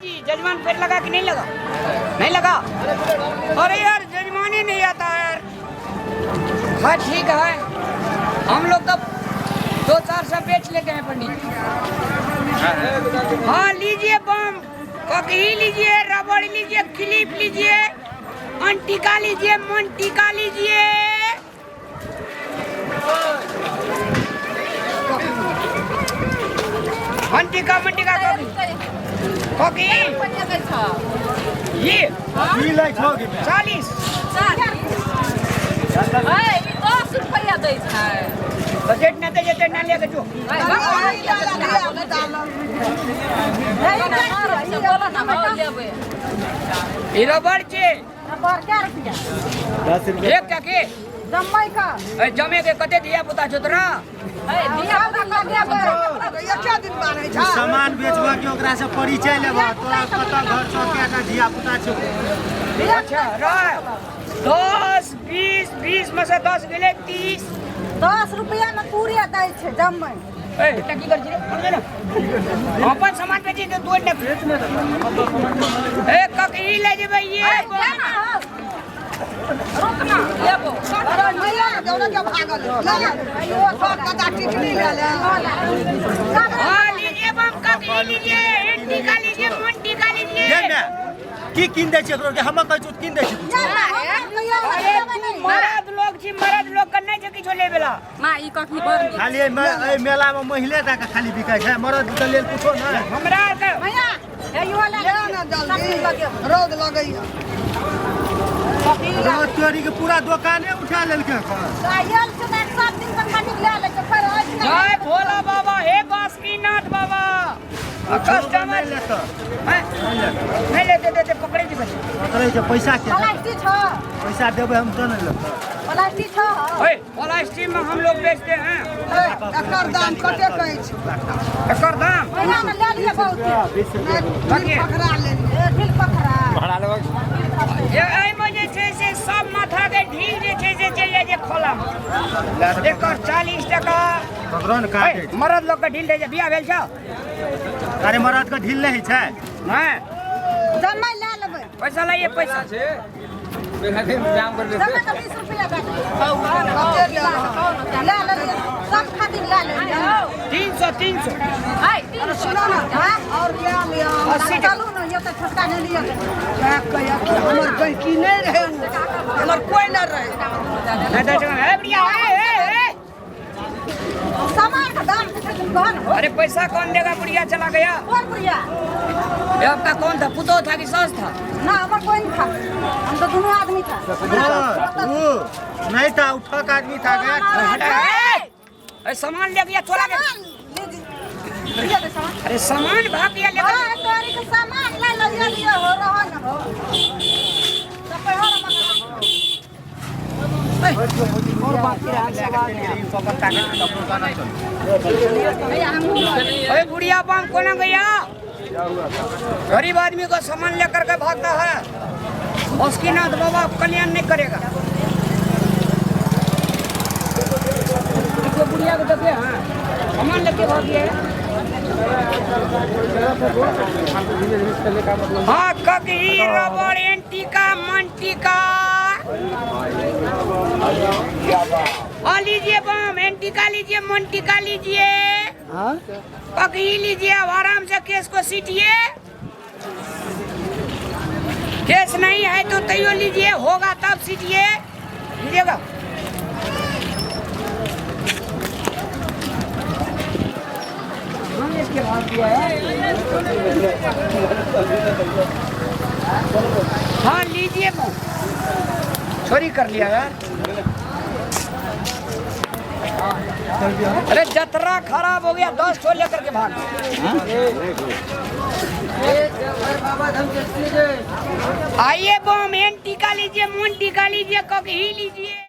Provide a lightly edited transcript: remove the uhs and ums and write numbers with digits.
जजमान फिर लगा कि नहीं लगा? नहीं लगा। अरे यार जजमान ही नहीं आता यार। हाँ ठीक है, हम लोग तो 2-4 सौ बेच लेते हैं पंडित। हाँ लीजिए बम, ककही लीजिए, रबड़ लीजिए, क्लिप लीजिए, अंटिका लीजिए, मनटिका लीजिए। अंटिका मंटिका ककही ककही ये 40। 10 रुपैआ दै छै। बजट नहीं दे जेते ना लेके जो। ई रबड़ छे। 10 रुपया। एक टके। ए, जमे के कते धिया पुता छौ तोरा? सामान बेचबा के ओकरा से परिचय लेबा, तोरा कतऽ घर छौ, कएटा धिया पुता छौ। अच्छा रह, 10 20, 20 में से 10 गेलै 30। 10 रुपया में पूरे दै छै जम्मै। ए, एकटा की करै छी रे? बोल ने। अपन सामान बेची तऽ तू ने ए ककही ले जेबै ये। लेबो। हाँ लीजिए बम, ककही लीजिए, टीका लीजिए, मन टीका लीजिए। ये ने की कीन दै छै एकरो के? हम कहै छी कीन दै छै कुछो। अरे तू मरद लोग छी, मरद लोग के नहि छै किछो लेबेला। माँ, ई कखनी बड़ नीक। खाली एहि मेला में महिले टा के खाली बिकै छै, मरद के लेल कुछो नहि? हमरा आरके रौद लगैया। रौद तोरी के, पूरा दोकाने उठा लेलकै एखन। जय भोला बाबा, हे बासुकीनाथ बाबा। कस्टमर नहि लेतऽ। हैं? नहि लेतऽ। नहीं लेते देते, पकड़े जी बच्चे। पकड़ै छै पैसा के। प्लास्टिक छ। पैसा देबै हम तऽ नहि लेतऽ। प्लास्टिक छ। ओए, प्लास्टिक में हम लोग बेचते हैं। एकर दाम कते कहै छै? एकर दाम? महिना में ले लिअ बहुत। बाकी पकड़ा ले ढील पकड़ा। ये एहिमे जे छै से सब माथा के ढील जे छै से चलि जाइ छै खोलामे। एकर 40 टका। पकड़ो ने। ओए, काटे। मरद लोग के ढील दै छै। बियाह भेल छौ? अरे मरद के ढील नहि होइ छै। हैं? जम्मै ले लेबै। पैसा लाइए पैसा। जम्मै तऽ 20 रुपया दे ले लेलियै, सब खातिर ले लेलियै। 300, 300। सुनो ना और ले लिअ। 80 टका। चलू ने, ये तऽ छोटका नहि लिअ। हमर गहिकी नहि रहै, हमर कोइ नहि रहै। नहीं दै छै। ए बढ़िया, ए ए ए। सामान के दाम पूछै छै कौन हो। अरे पैसा कौन देगा? बुढ़िया चला गया। कौन बुढ़िया? ये आपका कौन था? पुतो था कि सास था? ना, हमर कोई नहीं था, हम तो दोनों आदमी था। वो नहीं था, उ ठक आदमी था, गया। हटा, ए! ए, सामान ले गया चोरा के। सामान लीजिए, लिया दे सामान। अरे सामान भाग गया लेकर। हाँ, तोरी के सामान ले लो, लिया लिया हो रहा न हो तो पैसा ना। और बाकी रहा सवाल। अरे बुढ़िया बम कोना गया? गरीब आदमी को सामान लेकर के भागता है, उसकी नाथ बाबा कल्याण नहीं करेगा। देखो बुढ़िया को, देखे? हाँ, सामान लेके भाग गया है। हाँ, ककही, रबड़, एंटीका, मंटीका। हाँ लीजिए बम, एंटीका लीजिए, मंटीका लीजिए, ककही लीजिए। अब आराम से केस को सीटिए। केस नहीं है तो तैयो लीजिए, होगा तब सीटिए। लीजिएगा। हम इसके भाग दिया है। हाँ लीजिए बम। चोरी कर लिया यार। अरे जतरा खराब हो गया, 10 ठो लेकर के भाग। आइए बम, एन टीका लीजिए, मोन टीका लीजिए, ककही लीजिए।